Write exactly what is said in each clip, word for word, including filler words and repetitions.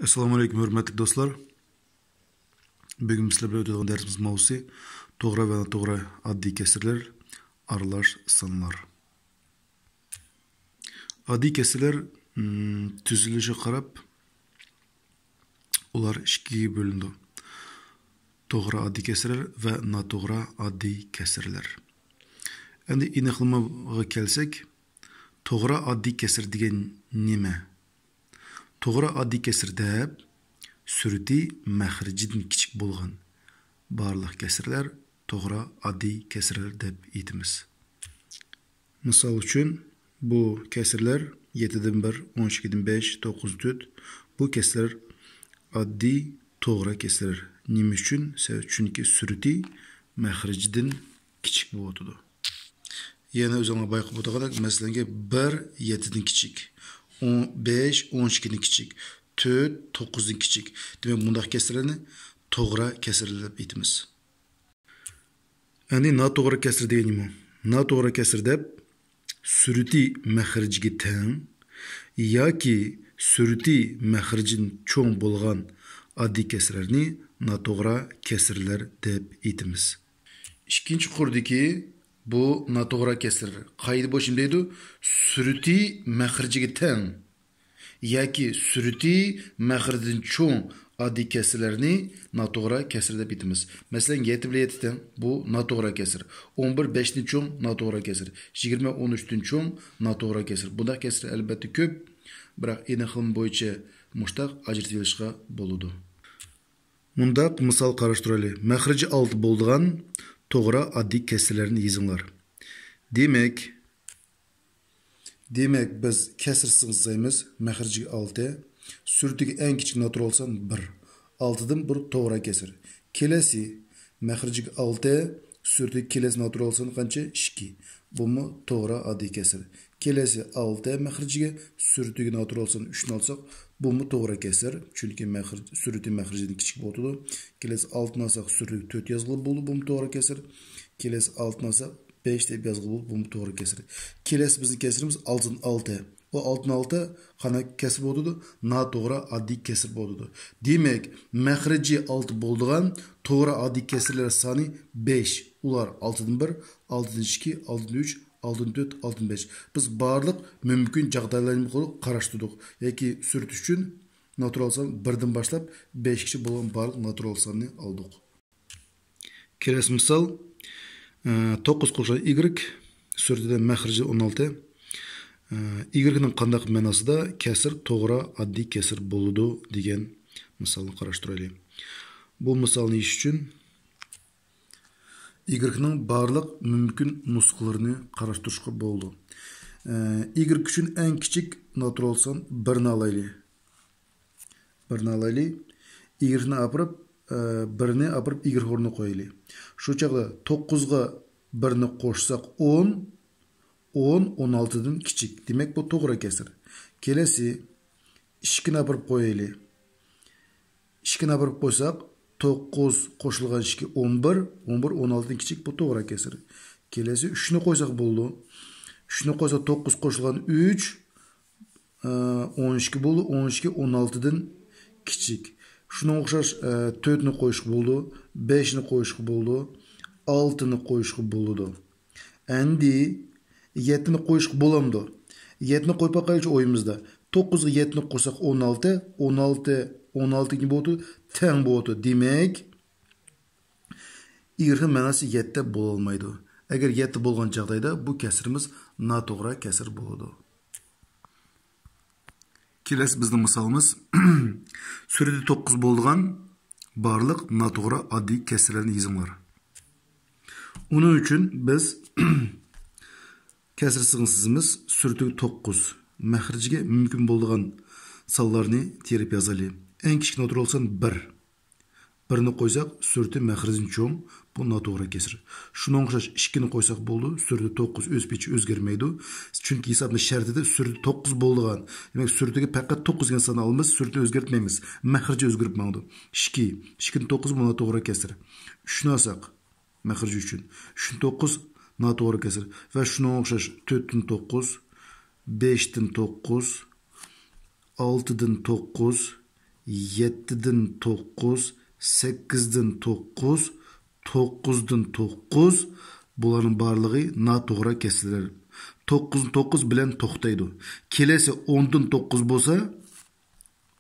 ئەسسالامۇ ئەلەيكۇم، ھۆرمەتلىك دوستلار. بۈگۈن بىز سىلەر بىلەن ئۆتىدىغان دەرسىمىز ماۋزۇسى توغرا ۋە ناتوغرا، ئاددىي كەسىرلەر، ئارىلاش سانلار. ئاددىي كەسىرلەر، مم، تۈزۈلۈشىگە قاراپ ئۇلار ئىككىگە بۆلۈنىدۇ. توغرا ئاددىي كەسىرلەر ۋە ناتوغرا ئاددىي كەسىرلەر. ئەمدى ئېنىقلىمىغا كەلسەك، توغرا ئاددىي كەسىر دېگەن نېمە؟ توغرا ئاددىي كەسىر دەپ سۈرئىتى مەخرىجىدىن كىچىك بولغان بارلىق كەسىرلەر توغرا ئاددىي كەسىرلەر دەپ ئېيتىمىز. مىسال ئۈچۈن، بۇ كەسىرلەر يەتتىدىن بىر، ئون ئىككىدىن بەش، توققۇزدىن تۆت. بۇ كەسىرلەر ئاددىي توغرا كەسىرلەر. نېمە ئۈچۈن؟ سە-، چۈنكى سۈرئىتى مەخرىجىدىن كىچىك بولۇۋاتىدۇ. يەنە ئۆزۈڭلار بايقاپ ئولتۇرغاندەك، مەسىلەنگە، بىر يەتتىدىن كىچىك، ئون، بەش ئون ئىككىدىن كىچىك، تۆت توققۇزدىن كىچىك. دېمەك، بۇنداق كەسىرلەرنى توغرا كەسىرلەر دەپ ئېيتىمىز. ئەمدى ناتوغرا كەسىر دېگەن نېمە؟ ناتوغرا كەسىر دەپ سۈرئىتى مەخرىجىگە تەڭ ياكى سۈرئىتى مەخرىجىدىن چوڭ بولغان ئاددىي كەسىرلەرنى ناتوغرا كەسىرلەر دەپ ئېيتىمىز. ئىككىنچى قۇردىكى بۇ ناتوغرا كەسىر قايدا بولۇشنى دەيدۇ؟ سۈرئىتى مەخرىجىگە تەڭ ياكى سۈرئىتى مەخرىجىدىن چوڭ ئاددىي كەسىرلەرنى ناتوغرا كەسىر دەپ ئېيتىمىز. مەسىلەن، يەتتە بىلەن يەتتە تەڭ، بۇ ناتوغرا كەسىر. ئون بىر بەشتىن چوڭ، ناتوغرا كەسىر. يىگىرمە ئون ئۈچتىن چوڭ، ناتوغرا كەسىر. بۇنداق كەسىر ئەلۋەتتە كۆپ، بىراق ئېنىقلىما بويىچە مۇشتاق ئاجرىتىۋېلىشقا بولىدۇ. مۇنداق مىسال قاراشتۇرايلى. مەخرىجى ئالتە بولىدىغان توغرا ئاددىي كەسىرلەرنى يېزىڭلار. دېمەك، دېمەك، بىز كەسىر سىزىقىنى سىزىمىز. مەخرىجىگە ئالتە، سۈرئىتىگە ئەڭ كىچىك ناتۇرال سان بىر. ئالتىدىن بىر توغرا كەسىر. كېلەسى، مەخرىجىگە ئالتە، سۈرئىتىگە كېلەسى ناتۇرال سان قانچە؟ ئىككى. بۇمۇ توغرا ئاددىي كەسىر. كېلەسى ئالتە مەخرىجىگە، سۈرئىتىگە ناتۇرال سان ئۈچنى ئالساق، بۇمۇ توغرا كەسىر. چۈنكى مەخرىج، سۈرئىتى مەخرىجىدىن كىچىك بولۇۋاتىدۇ. كېلەسى ئالتىنى ئالساق، سۈرئىتىگە تۆت يازغىلى بولىدۇ، بۇمۇ توغرا كەسىر. كېلەسى ئالتىنى ئالساق، بەش دەپ يازغىلى بولىدۇ، بۇمۇ توغرا كەسىر. كېلەسى بىزنىڭ كەسرىمىز ئالتىدىن ئالتە. ئۇ ئالتىدىن ئالتە قانداق كەسىر بولىدۇ؟ ناتوغرا ئاددىي كەسىر بولىدۇ. دېمەك، مەخرىجى ئالتە بولىدىغان توغرا ئاددىي كەسىرلەر سانى بەش. ئۇلار ئالتىدىن بىر، ئالتىدىن ئىككى، ئالتىدىن ئۈچ، ئالتىدىن تۆت، ئالتىدىن بەش. بىز بارلىق مۇمكىن جاغدايلارنى قاراشتۇردۇق ياكى سۈرئىتى ئۈچۈن ناتۇرال سان بىردىن باشلاپ بەشكىچە بولغان بارلىق ناتۇرال ساننى ئالدۇق. كېلەسى مىسال، ئە، توققۇز قوشۇلغان ئىگرېك، سۈرئىتىدە مەخرىجى ئون ئالتە. ئە، ئىگرېكنىڭ قانداق مەناسىدا كەسىر توغرا ئاددىي كەسىر بولىدۇ دېگەن مىسالنى قاراشتۇرايلى. بۇ مىسالنى يېشىش ئۈچۈن ئىگرېكنىڭ بارلىق مۇمكىن نۇسخىلىرىنى قاراشتۇرۇشقا بولىدۇ. ئە، ئىگرېك ئۈچۈن ئەڭ كىچىك ناتۇرال سان بىرنى ئالايلى. بىرنى ئالايلى. ئىگرېكنى ئاپىرىپ، ئە، بىرنى ئاپىرىپ ئىگرېك ئورنىغا قويايلى. شۇ چاغدا توققۇزغا بىرنى قوشساق ئون، ئون ئون ئالتىدىن كىچىك. دېمەك، بۇ توغرا كەسىر. كېلەسى ئىككىنى ئاپىرىپ قويايلى. ئىككىنى ئاپىرىپ قويساق، توققۇز قوشۇلغان ئىككى ئون بىر، ئون بىر ئون ئالتىدىن كىچىك، بۇ توغرا كەسىر. كېلەسى ئۈچنى قويساق بولىدۇ. ئۈچنى قويساق توققۇز قوشۇلغان ئۈچ، ئە، ئون ئىككى بولىدۇ، ئون ئىككى ئون ئالتىدىن كىچىك. شۇنىڭغا ئوخشاش، ئە، تۆتنى قويۇشقا بولىدۇ، بەشنى قويۇشقا بولىدۇ، ئالتىنى قويۇشقا بولىدۇ. ئەمدى يەتتىنى قويۇشقا بولامدۇ؟ يەتتىنى قويۇپ باقايلىچۇ ئويىمىزدا. توققۇزغا يەتتىنى قوشساق ئون ئالتە، ئون ئالتە، ئون ئالتە نېمە بولىدۇ؟ تەڭ بولىدۇ. دېمەك، ئىگرېكنىڭ مەناسى يەتتە بولالمايدۇ. ئەگەر يەتتە بولغان جاغدايدا بۇ كەسرىمىز ناتوغرا كەسىر بولىدۇ. كېلەسى بىزنىڭ مىسالىمىز، سۈرئىتى توققۇز بولىدىغان بارلىق ناتوغرا ئاددىي كەسىرلەرنى يېزىڭلار. ئۇنىڭ ئۈچۈن بىز كەسىر سىزىقىنى سىزىمىز، سۈرئىتى توققۇز، مەخرىجىگە مۇمكىن بولىدىغان سانلارنى تېرىپ يازايلى. ئەڭ كىچىك ناتۇرال سان بىر. بىرنى قويساق، سۈرئىتى مەخرىجدىن چوڭ، بۇ ناتوغرا كەسىر. شۇنىڭغا ئوخشاش ئىككىنى قويساق بولىدۇ، سۈرئىتى توققۇز ئۆز پېتىچە ئۆزگەرمەيدۇ. چۈنكى ھېسابنىڭ شەرتىدە سۈرئىتى توققۇز بولىدىغان. دېمەك، سۈرئىتىگە پەقەت توققۇز دېگەن ساننى ئالىمىز، سۈرئىتىنى ئۆزگەرتمەيمىز. مەخرىجى ئۆزگىرىپ ماڭىدۇ. ئىككى، ئىككىدىن توققۇز بۇ ناتوغرا كەسىر. ئۈچنى ئالساق، مەخرىجى ئۈچۈن. ئۈچتىن توققۇز ناتوغرا كەسىر. ۋە شۇنىڭغا ئوخشاش تۆتتىن توققۇز، بەشتىن توققۇز، ئالتىدىن توققۇز، يەتتىدىن توققۇز، سەككىزدىن توققۇز، توققۇزدىن توققۇز، بۇلارنىڭ بارلىقى ناتوغرا كەسىرلەر. توققۇزدىن توققۇز بىلەن توختايدۇ. كېلەسى ئوندىن توققۇز بولسا،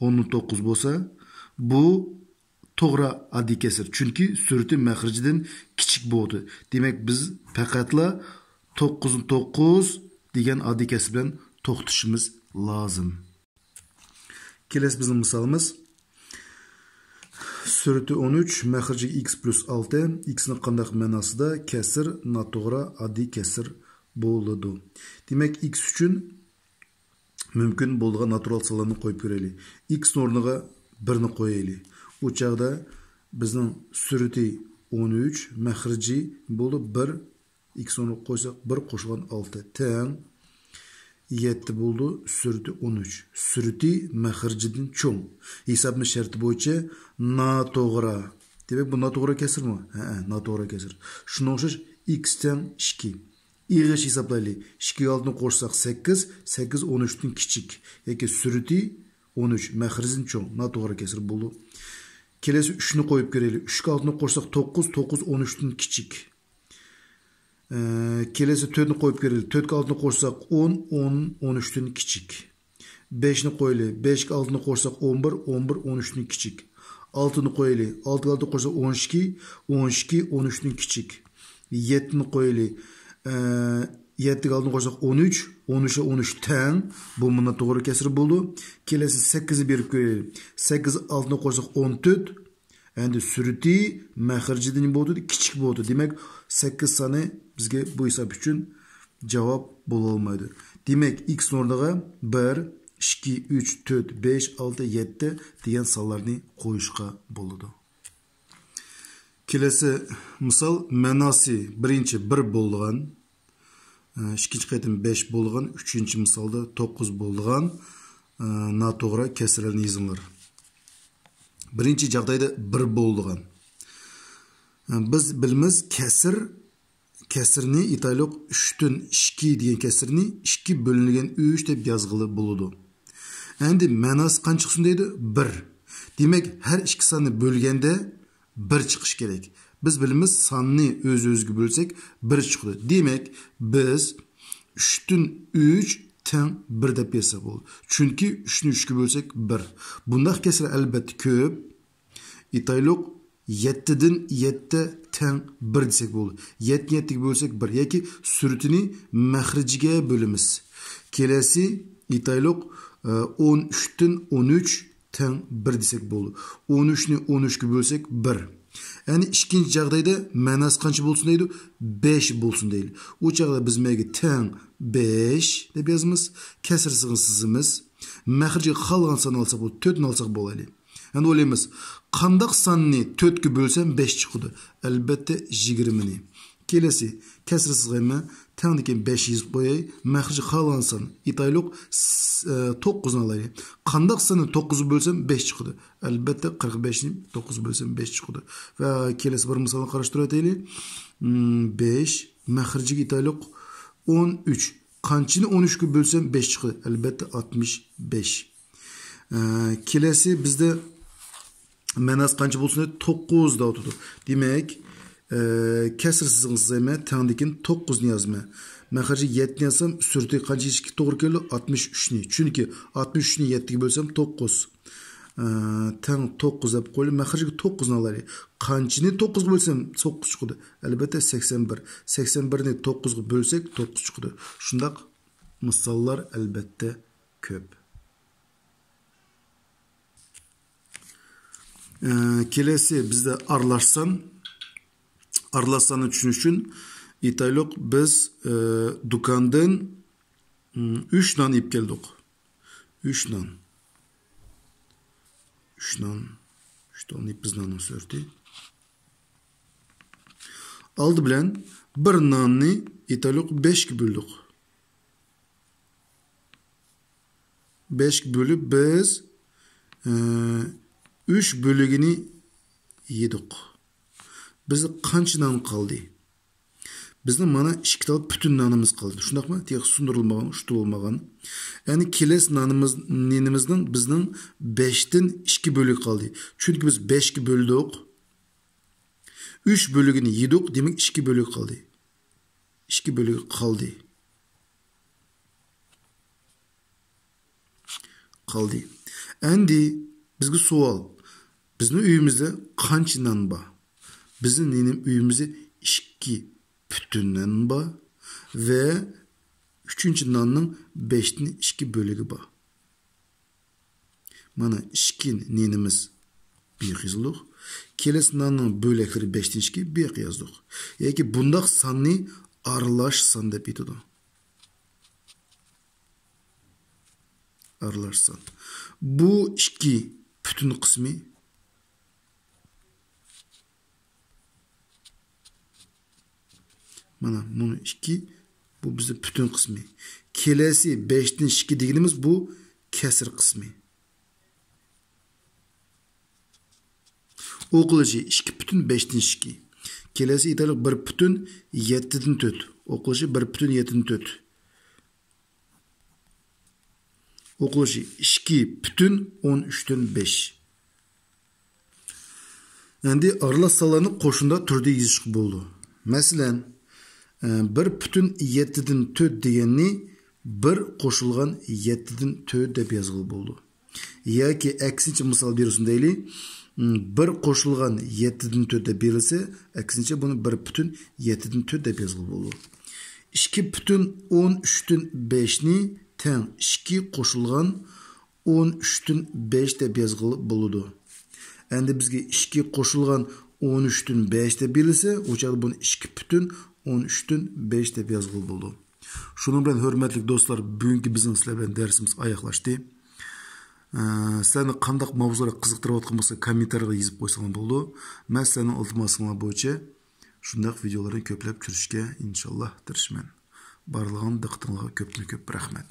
ئوندىن توققۇز بولسا، بۇ توغرا ئاددىي كەسىر. چۈنكى سۈرىتى مەخرىجىدىن كىچىك بولدى. دېمەك، بىز پەقەتلا توققۇزدىن توققۇز دېگەن ئاددىي كەسىر بىلەن توختىشىمىز لازىم. كېلەسى بىزنىڭ مىسالىمىز. سۈرىتى ئون ئۈچ، مەخرىجى ئىكس پلۇس ئالتە. ئىكسنىڭ قانداق مەناسىدا كەسىر، ناتوغرا، ئاددىي كەسىر بولىدۇ؟ دېمەك، ئىكس ئۈچۈن مۇمكىن بولىدىغان ناتۇرال سانلارنى قويۇپ كۆرەيلى. ئىكسنىڭ ئورنىغا بىرنى قويايلى. ئۇ چاغدا بىزنىڭ سۈرىتى ئون ئۈچ، مەخرىجى بولىدۇ بىر، ئىكسنىڭ ئورنىغا قويساق، بىر قوشۇلغان ئالتە تەڭ يەتتە بولىدۇ، سۈرىتى ئون ئۈچ. سۈرىتى مەخرىجىدىن چوڭ. ھېسابنىڭ شەرتى بويىچە ناتوغرا. دېمەك، بۇ ناتوغرا كەسىرمۇ؟ ھەئە، ناتوغرا كەسىر. شۇنىڭغا ئوخشاش ئىكس تەڭ ئىككى. ئېغىش ھېسابلايلى. ئىككىگە ئالتىنى قوشساق سەككىز، سەككىز ئون ئۈچتىن كىچىك. ياكى سۈرىتى ئون ئۈچ، مەخرىجىدىن چوڭ، ناتوغرا كەسىر بولىدۇ. كېلەسى ئۈچنى قويۇپ كۆرەيلى. ئۈچكە ئالتىنى قوشساق توققۇز، توققۇز ئون ئۈچتىن كىچىك. ئە، كېلەسى تۆتنى قويۇپ كۆرەيلى. تۆتكە ئالتىنى قوشساق ئون، ئون ئون ئۈچتىن كىچىك. بەشنى قويىلى. بەشكە ئالتىنى قوشساق ئون بىر، ئون بىر ئون ئۈچتىن كىچىك. ئالتىنى قويىلى. ئالتىگە ئالتىنى قوشساق ئون ئىككى، ئون ئىككى ئون ئۈچتىن كىچىك. يەتتىنى قويىلى. ئە، يەتتىگە ئالتىنى قوشساق ئون ئۈچ، ئون ئۈچ ئون ئۈچ تەڭ. بۇ مۇنداق توغرا كەسىر بولىدۇ. كېلەسى سەككىزنى بېرىپ كۆرەيلى. سەككىز ئالتىنى قوشساق ئون تۆت. ئەمدى سۈرىتى مەخرىجىدىن نېمە بولدى؟ كىچىك بولدى. دېمەك، سەككىز سانى بىزگە بۇ ھېساب ئۈچۈن جاۋاب بولالمايدۇ. دېمەك، ئىكسنىڭ ئورنىغا بىر، ئىككى، ئۈچ، تۆت، بەش، ئالتە، يەتتە دېگەن سانلارنى قويۇشقا بولىدۇ. كېلەسى مىسال، مەناسى بىرىنچى بىر بولىدىغان، ئىككىنچى قېتىم بەش بولىدىغان، ئۈچىنچى مىسالدا توققۇز بولىدىغان، ناتوغرا كەسىرلەرنى يېزىڭلار. بىرىنچى جاغدايدا بىر بولىدىغان. بىز بىلىمىز، كەسىر، كەسىرنى ئېيتايلۇق، ئۈچتىن ئىككى دېگەن كەسىرنى ئىككى بۆلۈنگەن ئۈچ دەپ يازغىلى بولىدۇ. ئەمدى مەناسى قانچە چىقسۇن دەيدۇ؟ بىر. دېمەك، ھەر ئىككى ساننى بۆلگەندە بىر چىقىشى كېرەك. بىز بىلىمىز، ساننى ئۆز-ئۆزىگە بۆلسەك، بىر چىقىدۇ. دېمەك، بىز ئۈچتىن ئۈچ تەڭ بىر دەپ يازساق بولىدۇ. چۈنكى ئۈچنى ئۈچكە بۆلسەك، بىر. بۇنداق كەسىر ئەلۋەتتە كۆپ. ئېيتايلۇق، يەتتىدىن يەتتە تەڭ بىر دېسەك بولىدۇ. يەتتىنى يەتتىگە بۆلسەك، بىر. ياكى سۈرىتىنى مەخرىجىگە بۆلىمىز. كېلەسى، ئېيتايلۇق، ئون ئۈچتىن ئون ئۈچ تەڭ بىر دېسەك بولىدۇ. ئون ئۈچنى ئون ئۈچكە بۆلسەك، بىر. يەنى ئىككىنچى جاغدايدا مەناسى قانچە بولسۇن دەيدۇ؟ بەش بولسۇن دەيدۇ. ئۇ چاغدا بىز مەگە تەڭ بەش دەپ يازىمىز. كەسىر سىزىقىنى سىزىمىز. مەخرىجىگە خالىغان ساننى ئالساق بولىدۇ. تۆتنى ئالساق بولايلى. ئەمدى ئويلايمىز، قانداق ساننى تۆتكە بۆلسەم بەش چىقىدۇ؟ ئەلۋەتتە، يىگىرمىنى. كېلەسى، كەسىر سىزغايمەن، تەڭدىكىن بەش يېزىپ قوياي. مەخرىجى خالىغان سان، ئېيتايلۇق، س-، ئە، توققۇزنى ئالايلى. قانداق ساننى توققۇزغا بۆلسەم بەش چىقىدۇ؟ ئەلۋەتتە، قىرىق بەشنى توققۇزغا بۆلسەم بەش چىقىدۇ. ۋە كېلەسى بىر مىسالنى قاراشتۇرۇۋېتەيلى. م، بەش، مەخرىجىگە ئېيتايلۇق، ئون ئۈچ. قانچىنى ئون ئۈچكە بۆلسەم بەش چىقىدۇ؟ ئەلۋەتتە، ئاتمىش بەش. ئە، كېلەسى بىزدە مەناسى قانچە بولسۇن دەيدۇ؟ توققۇز دەۋاتىدۇ. دېمەك، ئە، كەسىر سىزىقىنى سىزىمەن، تەڭدىكىن توققۇزنى يازىمەن. مەخرىجى يەتتىنى يازسام، سۈرىتى قانچە توغرا كېلىدۇ؟ ئاتمىش ئۈچنى. چۈنكى ئاتمىش ئۈچنى يەتتىگە بۆلسەم توققۇز. ئە، تەڭ توققۇز دەپ قويۇلۇپ، مەخرىجىگە توققۇزنى ئالايلى. قانچىنى توققۇزغا بۆلسەم توققۇز چىقىدۇ؟ ئەلۋەتتە، سەكسەن بىر. سەكسەن بىرنى توققۇزغا بۆلسەك، توققۇز چىقىدۇ. شۇنداق مىساللار ئەلۋەتتە كۆپ. ئە، كېلەسى بىزدە ئارىلاشسان. ئارىلاشساننى چۈشىنىش ئۈچۈن ئېيتايلۇق، بىز، ئە، دۇكاندىن، م، ئۈچ نان ئېلىپ كەلدۇق. ئۈچ نان. ئۈچ نان. ئۈچ دانە بىز ناننىڭ سۈرىتى. ئالدى بىلەن بىر ناننى ئېيتايلۇق بەشكە بۆلدۇق. بەشكە بۆلۈپ بىز، ئە، ئۈچ بۆلىكىنى يېدۇق. بىزدە قانچە نان قالدى؟ بىزنىڭ مانا ئىككى تال پۈتۈن نانىمىز قالدى. شۇنداقمۇ؟ تېخى سۇندۇرۇلمىغان، ئۇشتۇرۇلمىغان. يەنى كېلەسى نانىمىز، نېنىمىزنىڭ بىزنىڭ بەشتىن ئىككى بۆلىكى قالدى. چۈنكى بىز بەشكە بۆلدۇق. ئۈچ بۆلىكىنى يېدۇق، دېمەك، ئىككى بۆلىكى قالدى. ئىككى بۆلىكى قالدى. قالدى. ئەندى بىزگە سوئال. بىزنىڭ ئۆيىمىزدە قانچە نان بار؟ بىزنىڭ نېنىم ئۆيىمىزدە ئىككى پۈتۈن نان بار ۋە ئۈچىنچى ناننىڭ بەشتىن ئىككى بۆلىكى بار. مانا ئىككى نېنىمىز بۇ ياققا يېزىلدۇق. كېلەسى ناننىڭ بۆلەكلىرى بەشتىن ئىككى بۇ ياققا يازدۇق. ياكى بۇنداق ساننى ئارىلاش سان دەپ ئېيتىدۇ. ئارىلاش سان. بۇ ئىككى پۈتۈن قىسمى. مانا، بۇنى ئىككى، بۇ بىزنىڭ پۈتۈن قىسمى. كېلەسى بەشتىن ئىككى دېگىنىمىز بۇ كەسىر قىسمى. ئوقۇلۇشى ئىككى پۈتۈن بەشتىن ئىككى. كېلەسى ئېيتايلىق بىر پۈتۈن يەتتىدىن تۆت. ئوقۇلۇشى بىر پۈتۈن يەتتىدىن تۆت. ئوقۇلۇشى ئىككى پۈتۈن ئون ئۈچتىن بەش. ئەمدى ئارىلاش سانلارنى قوشۇندا تۈردە يېزىشقا بولىدۇ. مەسىلەن، ئە، بىر پۈتۈن يەتتىدىن تۆت دېگەننى بىر قوشۇلغان يەتتىدىن تۆت دەپ يازغىلى بولىدۇ. ياكى ئەكسىچە مىسال بېرىلسۇن دەيلى، بىر قوشۇلغان يەتتىدىن تۆت دەپ بېرىلسە، ئەكسىچە بۇنى بىر پۈتۈن يەتتىدىن تۆت دەپ يازغىلى بولىدۇ. ئىككى پۈتۈن ئون ئۈچتىن بەشنى تەڭ ئىككى قوشۇلغان ئون ئۈچتىن بەش دەپ يازغىلى بولىدۇ. ئەمدى بىزگە ئىككى قوشۇلغان ئون ئۈچتىن بەش دەپ بېرىلسە، ئۇ چاغدا بۇنى ئىككى پۈتۈن ئون ئۈچتىن بەش دەپ يازغىلى بولىدۇ. شۇنىڭ بىلەن، ھۆرمەتلىك دوستلار، بۈگۈنكى بىزنىڭ سىلەر بىلەن دەرسىمىز ئاياغلاشتى. ئە، سىلەرنى قانداق ماۋزۇلارغا قىزىقتۇرۇۋاتقان بولسا، كوممېنتارىيغا يېزىپ قويساڭلار بولىدۇ. مەن سىلەرنىڭ ئىلتىماسىڭلار بويىچە شۇنداق ۋىدېئولارنى كۆپلەپ چۈشۈرۈشكە، ئىنشاللا، تىرىشىمەن. بارلىقىغىنى دىققىتىڭلارغا كۆپتىن كۆپ رەھمەت.